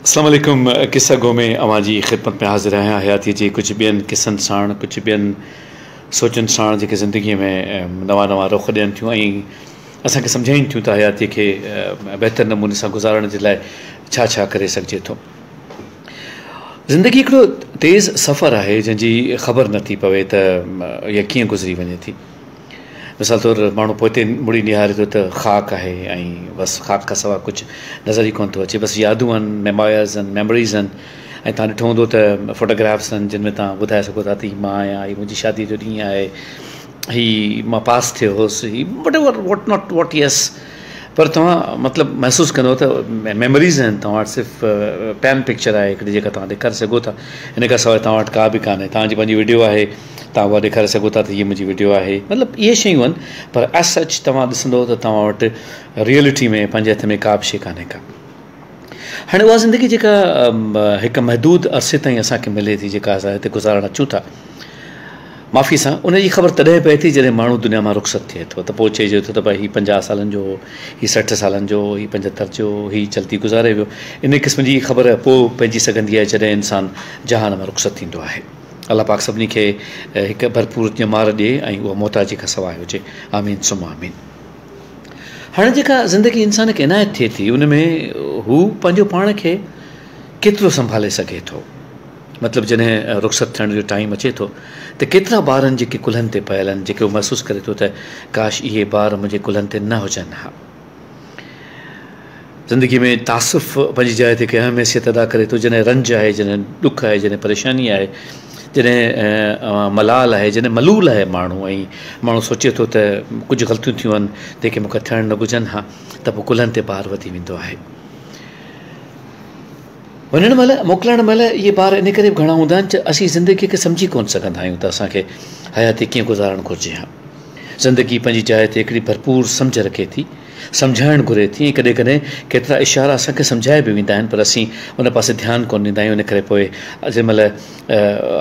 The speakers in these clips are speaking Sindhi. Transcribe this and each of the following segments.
اسلام عليڪم قصه گو ۾ اوهان جي خدمت ۾ حاضر آهيان حياتيء جي ڪجهه ٻين قصن ساڻ ڪجهه ٻين سوچن ساڻ جيڪي زندگيء ۾ نوان نوان رخ ڏين ٿيون ۽ اسان کي سمجهائين ٿيون ته حياتيء کي بهتر نموني سان گذارڻ جي لاء ڇا ڇا ڪري سگهجي ٿو. زندگي هڪڙو تيز سفر آهي جنهن جي خبر نٿي پوي ته اها ڪيئن گذري وڃي ٿي. مثال طور ماڻهو پوئتي مڙي نهاري ٿو ته خاڪ آهي ۽ بس خاڪ کان سواء ڪجهه نظر ئي ڪونه ٿو اچي بس يادون آهن ميموائرز آهن ميموريز آهن ۽ توهان ڏٺو هوندو ته فوٽوگرافس آهن جن ۾ توهان ٻڌائي سگهو ٿا ته هي مان آهيان هي منهنجي شادي جو ڏينهن آهي هي مان پاس ٿيو هوس هي whatever what not what yes پر توهان مطلب محسوس ڪندو ته ميموريز آهن توهان وٽ صرف پين پڪچر آهي هڪڙي جيڪا توهان ڏيکاري سگهو ٿا ان کان سواء توهان وٽ ڪا به ڪانهي توهان جي پنهنجي وڊيو آهي توهان اها ڏيکاري سگهو ٿا ته هيء منهنجي وڊيو آهي مطلب اهي شيون آهن پر ايز سچ توهان ڏسندو ته توهان وٽ ريئلٽي ۾ پنهنجي هٿ ۾ ڪا به شيء ڪانهي ڪا. هاڻي اها زندگي جيڪا هڪ محدود عرصي تائين اسان کي ملي ٿي جيڪا اسان هتي گذارڻ اچون ٿا معافي سان ان جي خبر تڏهن پئي ٿي جڏهن ماڻهو دنيا مان رخصت ٿئي ٿو ته پوء چئجي ٿو ته ڀائي هي 50 سالن جو هو هي 60 سالن جو هو هي 75 جو هو هي جلدي گذاري ويو ان قسم جي خبر پوء پئجي سگهندي آهي جڏهن انسان جهان مان رخصت ٿيندو آهي. الله پاڪ سڀني کي هڪ ڀرپور ڄمار ڏي ۽ اها محتاجي کان سواء هجي آمين ثم آمين. هاڻي جيڪا زندگي انسان کي عنايت ٿئي ٿي ان ۾ هو پنهنجو پاڻ کي ڪيترو سنڀالي سگهي ٿو مطلب جڏهن رخصت ٿيڻ جو ٽائيم اچي ٿو ته ڪيترا بار آهن جيڪي ڪلهن تي پيل آهن جيڪي هو محسوس ڪري ٿو ته ڪاش اهي بار منهنجي ڪلهن تي نه هجن ها. زندگيء ۾ تاسف پنهنجي جاء تي هڪ اهم حيثيت ادا ڪري ٿو. جڏهن رنج آهي، جڏهن ڏک آهي، جڏهن پريشاني آهي، جڏهن ملال آهي، جڏهن ملول آهي ماڻهو ۽ ماڻهو سوچي ٿو ته ڪجهه غلطيون ٿيون آهن، جيڪي مون کان ٿيڻ نه گهرجن ها ته پوء ڪلهن تي بار وڌي ويندو آهي. وڃڻ مهل، موڪلائڻ مهل اهي بار ان ڪري به گهڻا هوندا آهن ته اسين زندگيء کي سمجهي ڪونه سگهندا آهيون ته اسان کي حياتي ڪيئن گذارڻ گهرجي ها. زندگي پنهنجي جاء تي هڪڙي ڀرپور سمجهه رکي ٿي، سمجهائڻ گهري ٿي ۽ ڪڏهن ڪڏهن ڪيترا اشارا اسان کي سمجهائي به ويندا آهن پر اسين ان پاسي ڌيان ڪونه ڏيندا آهيون ان ڪري پوء جنهن مهل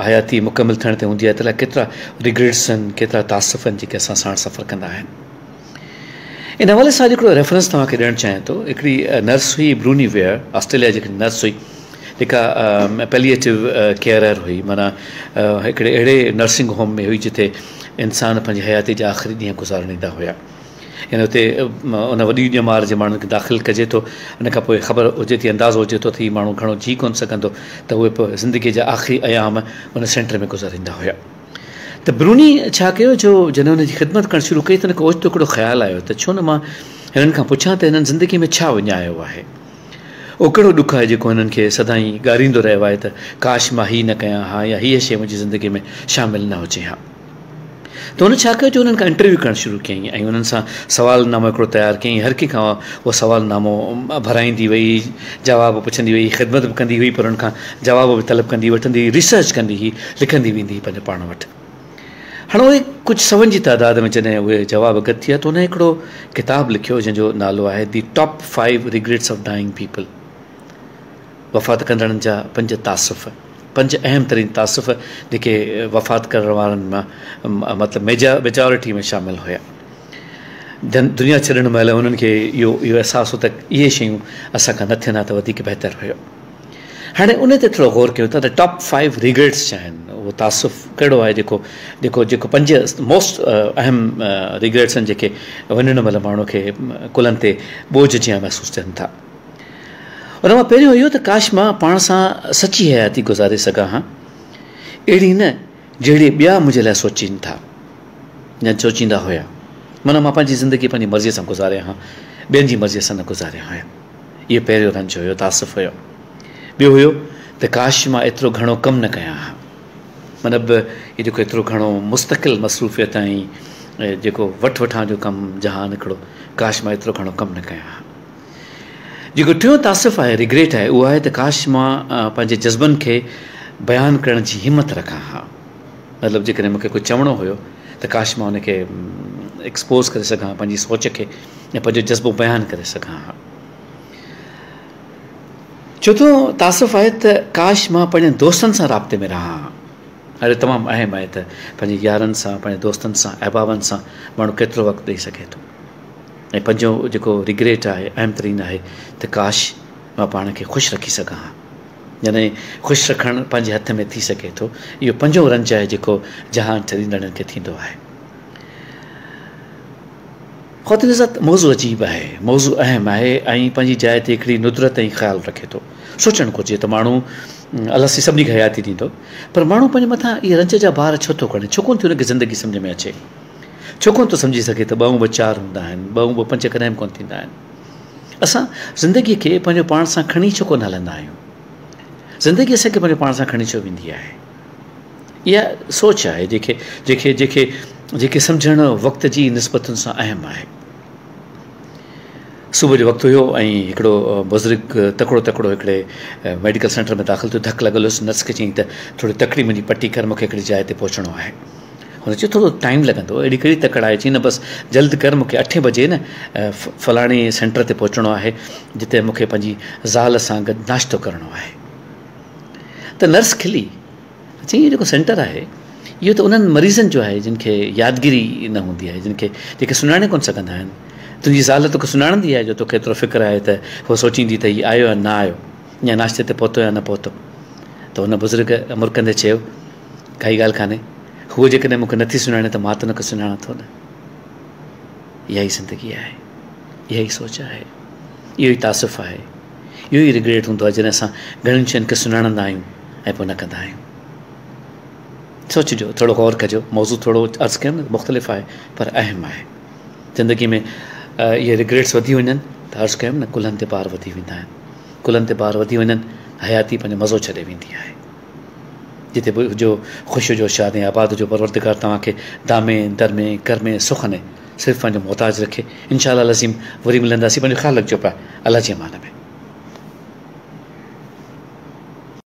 حياتي مڪمل ٿيڻ تي هوندي آهي ته الائي ڪيترا ريگريٽس آهن ڪيترا تاسف آهن جيڪي اسان ساڻ سفر ڪندا آهن. ان حوالي سان اڄ هڪڙو ريفرنس توهان کي ڏيڻ چاهيان ٿو. هڪڙي نرس هئي بروني ويئر آسٽريليا جي هڪڙي نرس هئي جيڪا پيليئيٽو ڪيئرر هئي معنيٰ هڪڙي اهڙي نرسنگ هوم ۾ هئي جتي انسان پنهنجي حياتي جا آخري ڏينهن گذارڻ ايندا هيا يعني اتي ان وڏي ڄمار جي ماڻهن کي داخل ڪجي ٿو ان کان پوء خبر هجي ٿي اندازو هجي ٿو ته هي ماڻهو گهڻو جي ڪونه سگهندو ته اهي پوء زندگي جا آخري ايام ان سينٽر ۾ گذاريندا هيا ته بروني ڇا ڪيو جو جڏهن ان جي خدمت ڪرڻ شروع ڪئي ته ان کي اوچتو هڪڙو خيال آيو ته ڇو نه مان هنن کان پڇان ته هنن زندگي ۾ ڇا وڃايو آهي اهو ڪهڙو ڏک آهي جيڪو هنن کي سدائين ڳاريندو رهيو آهي ته ڪاش مان هي نه ڪيان ها يا هيء شيء منهنجي زندگي ۾ شامل نه هجي ها. ته هن ڇا ڪيو جو انهن کان انٽرويو ڪرڻ شروع ڪيائين ۽ انهن سان سوال نامو هڪڙو تيار ڪيائين هر ڪنهن کان اهو سوال نامو ڀرائيندي وئي جواب پڇندي وئي خدمت به ڪندي هئي پر انهن کان جواب به طلب ڪندي وٺندي هئي ريسرچ ڪندي هئي لکندي ويندي هئي پنهنجو پاڻ وٽ. هاڻ اهي ڪجهه سون جي تعداد ۾ جڏهن اهي جواب گڏ ٿيا ته هن هڪڙو ڪتاب لکيو جنهن جو نالو آهي the top five regrets of dying people وفات ڪندڙن جا پنج تاسف پنج اهم ترين تاسف جيڪي وفات ڪرڻ وارن مان مطلب ميجارٽي ۾ شامل هيا دنيا ڇڏڻ مهل انهن کي اهو اهو احساس هو ته اهي شيون اسان کان نه ٿين ها ته وڌيڪ بهتر هيو هاڻي ان تي ٿورو غور ڪيون ٿا ته ٽاپ فائيو ريگريٽس ڇا آهن اهو تاسف ڪهڙو آهي جيڪو جيڪو جيڪو پنج موسٽ اهم ريگريٽس آهن جيڪي وڃڻ مهل ماڻهو کي ڪلهن تي بوجهه جيان محسوس ٿين ٿا ان مان پهريون اهو ته ڪاش مان پاڻ سان سچي حياتي گذاري سگهان ها اهڙي نه جهڙي ٻيا منهنجي لاء سوچين ٿا يا سوچيندا هيا معنيٰ مان پنهنجي زندگي پنهنجي مرضيء سان گذاريان ها ٻين جي مرضيء سان نه گذاريان ها اهو پهريون رنج هيو، تاسف هيو. ٻيو هيو ته ڪاش مان ايترو گهڻو ڪم نه ڪيان ها. مطلب هي جيڪو ايترو گهڻو مستقل مصروفيت ۽ جيڪو وٺ وٺان جو ڪم جهان هڪڙو، ڪاش مان ايترو گهڻو ڪم نه ڪيان ها. جيڪو ٽيون تاسف آهي، Regret آهي، اهو آهي ته ڪاش مان پنهنجي جذبن کي بيان ڪرڻ جي همت رکان ها. مطلب جيڪڏهن مون کي ڪجهه چوڻو هيو ته ڪاش مان ان کي ايڪسپوز ڪري سگهان ها پنهنجي سوچ کي ۽ پنهنجو جذبو بيان ڪري سگهان ها. چوٿون تاسف آهي ته ڪاش مان پنهنجن دوستن سان رابطي ۾ رهان ها. اهو تمام اهم آهي ته پنهنجي يارن سان، پنهنجي دوستن سان، احبابن سان ماڻهو ڪيترو وقت ڏئي سگهي ٿو. ۽ پنجون جيڪو ريگريٽ آهي، اهم ترين آهي ته ڪاش مان پاڻ کي خوش رکي سگهان ها. يعني خوش رکڻ پنهنجي هٿ ۾ ٿي سگهي ٿو. اهو پنجون رنج آهي جيڪو جهان ڇڏيندڙن کي ٿيندو آهي. خواتين حضرات موضوع عجيب آهي، موضوع اهم آهي ۽ پنهنجي جاء تي هڪڙي ندرت ۽ خيال رکي ٿو. سوچڻ گهرجي ته ماڻهو الله سائين سڀني کي حياتي ڏيندو پر ماڻهو پنهنجي مٿان اهي رنج جا بار ڇو ٿو کڻي؟ ڇو ڪونه ٿي هن کي زندگي سمجهه ۾ اچي؟ ڇو ڪونه ٿو سمجهي سگهي ته ٻه ۽ ٻه چار هوندا آهن، ٻه ۽ ٻه پنج ڪڏهن به ڪونه ٿيندا آهن. اسان زندگيء کي پنهنجو پاڻ سان کڻي ڇو ڪونه هلندا آهيون؟ زندگي اسان کي پنهنجو پاڻ سان کڻي ڇو ويندي آهي؟ اها سوچ آهي جيڪي جيڪي جيڪي جيڪي سمجهڻ وقت جي نسبتن سان اهم آهي. صبح جو وقت هيو ۽ هڪڙو بزرگ تڪڙو تڪڙو هڪڙي ميڊيڪل سينٽر ۾ داخل ٿيو ڌڪ لڳل هيس نرس کي چيائين ته ٿوري تڪڙي منهنجي پٽي ڪر مون کي هڪڙي جاء تي پهچڻو آهي. هن چيو ٿورو ٽائيم لڳندو اهڙي ڪهڙي تڪڙ آهي چيائين نه بس جلد ڪر مون کي اٺين بجي نه فلاڻي سينٽر تي پهچڻو آهي جتي مون کي پنهنجي زال سان گڏ ناشتو ڪرڻو آهي. ته نرس کلي چيائين اهو جيڪو سينٽر آهي اهو ته انهن مريضن جو آهي جن کي يادگيري نه هوندي آهي جن کي جيڪي سڃاڻي ڪونه سگهندا آهن تنهنجي زال توکي سڃاڻندي آهي جو توکي ايترو فڪر آهي ته هوء سوچيندي ته هي آيو يا نه آيو يا ناشتي تي پهتو يا نه پهتو ته هن بزرگ مرڪندي چيو ڪائي ڳالهه ڪانهي هوء جيڪڏهن مون کي نٿي سڃاڻي ته مان ته هن کي سڃاڻان ٿو نه اها ئي زندگي آهي اها ئي سوچ آهي اهو ئي تاسف آهي اهو ئي رگريٽ هوندو آهي جڏهن اسان گهڻين شين کي سڃاڻندا آهيون ۽ پوء نه ڪندا آهيون. سوچجو، ٿورو غور ڪجو، موضوع ٿورو عرض ڪيم نه مختلف آهي پر اهم آهي. زندگي ۾ اهي رگريٽس وڌي وڃن ته عرض ڪيم نه ڪلهن تي بار وڌي ويندا آهن. ڪلهن تي بار وڌي وڃن حياتي پنهنجو مزو ڇڏي ويندي آهي. جتي به هجو خوش هجو شاد ۽ آباد هجو پروردگار توهان کي دامي درمي ڪرمي سخني صرف پنهنجو محتاج رکي انشاء الله العظيم وري ملنداسين پنهنجو خيال رکجو پيا الله جي امان ۾.